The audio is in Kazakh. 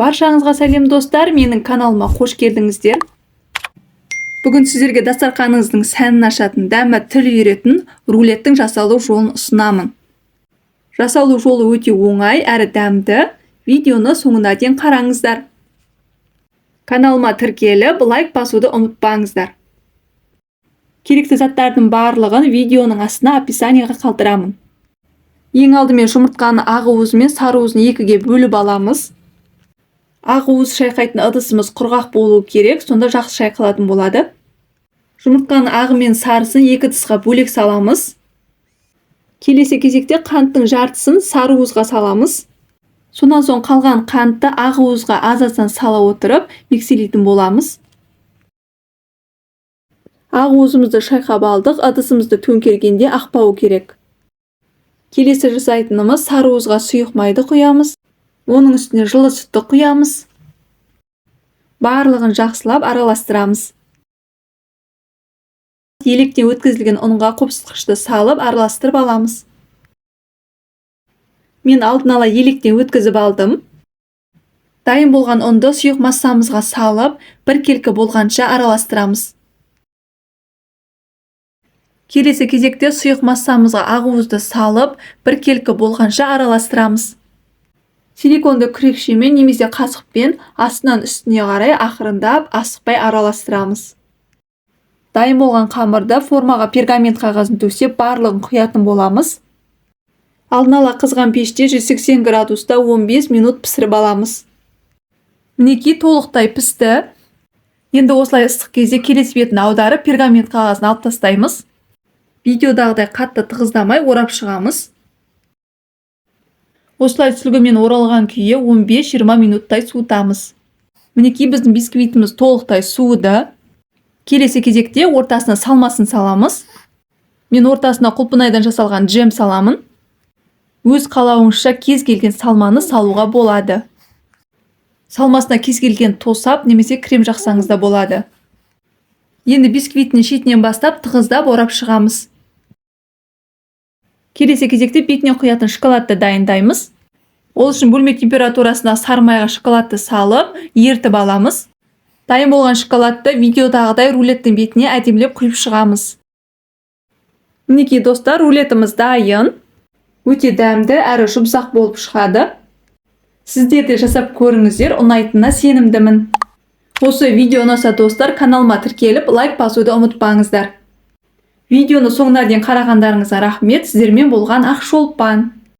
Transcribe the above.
Баршаңызға сәлем, достар! Менің каналыма қош келдіңіздер! Бүгін сіздерге дастарқаныңыздың сәнін ашатын, дәмі тіл үйіретін рулеттің жасалу жолын ұсынамын. Жасалу жолы өте оңай әрі дәмді. Видеоны соңына дейін қараңыздар. Каналыма тіркеліп, лайк басуды ұмытпаңыздар. Керекті заттардың барлығын видеоның астына, описание ға қалдырамын. Ең алдымен жұмыртқаны ақ уызы мен сары уызын екіге бөліп аламыз. Ақ уыз шайқайтын ыдысымыз құрғақ болуы керек, сонда жақсы шайқалатын болады. Жұмыртқаның ағы мен сарысын екі ыдысқа бөлек саламыз. Келесі кезекте қанттың жартысын сары уызға саламыз. Сонан соң қалған қантты ақ уызға аз-аздан сала отырып, микселейтін боламыз. Ақ уызымызды шайқап алдық, ыдысымызды төңкергенде ақпауы керек. Келесі жасайтынымыз: сары уызға сұйық майды құямыз, оның үстіне жылы сүтті құямыз. Барлығын жақсылап араластырамыз. Електен өткізілген ұнға қопсытқышты салып, араластырып аламыз. Мен алдын ала електен өткізіп алдым. Дайын болған ұнды сұйық массамызға салып, біркелкі болғанша араластырамыз. Келесі кезекте сұйық массамызға ақуызды салып, біркелкі болғанша араластырамыз. Силиконды күрекшемен немесе қасықпен астынан үстіне қарай ақырындап, асықпай араластырамыз. Дайын болған қамырды формаға пергамент қағазын төсеп, барлығын құятын боламыз. Алдын ала қызған пеште 180 градуста 15 минут пісіріп аламыз. Мінекей, толықтай пісті. Енді осылай ыстық кезде келесі бетін аударып, пергамент қағазын алып тастаймыз. Видеодағыдай қатты тығыздамай орап шығамыз. Осылай сүлгімен оралған күйі 15-20 минуттай суытамыз. Мінекей, біздің бисквитіміз толықтай суыды. Келесі кезекте ортасына салмасын саламыз. Мен ортасына құлпынайдан жасалған джем саламын. Өз қалауыңызша кез келген салманы салуға болады. Салмасына кез келген тосап немесе крем жақсаңыз да болады. Енді бисквиттің шетінен бастап, тығыздап орап шығамыз. Келесі кезекте бетіне құятын шоколадты дайындаймыз. Ол үшін бөлме температурасына сары майға шоколадты салып, ерітіп аламыз. Дайын болған шоколадты видеодағыдай рулеттің бетіне әдемілеп құйып шығамыз. Мінекей, достар, рулетіміз дайын. Өте дәмді әрі жұмсақ болып шығады. Сіздер де жасап көріңіздер, ұнайтынына сенімдімін. Осы видео ұнаса, достар, каналыма тіркеліп, лайк басуды ұмытпаңыздар. Видеоны соңына дейін қарағандарыңызға рахмет. Сіздермен болған Ақшолпан.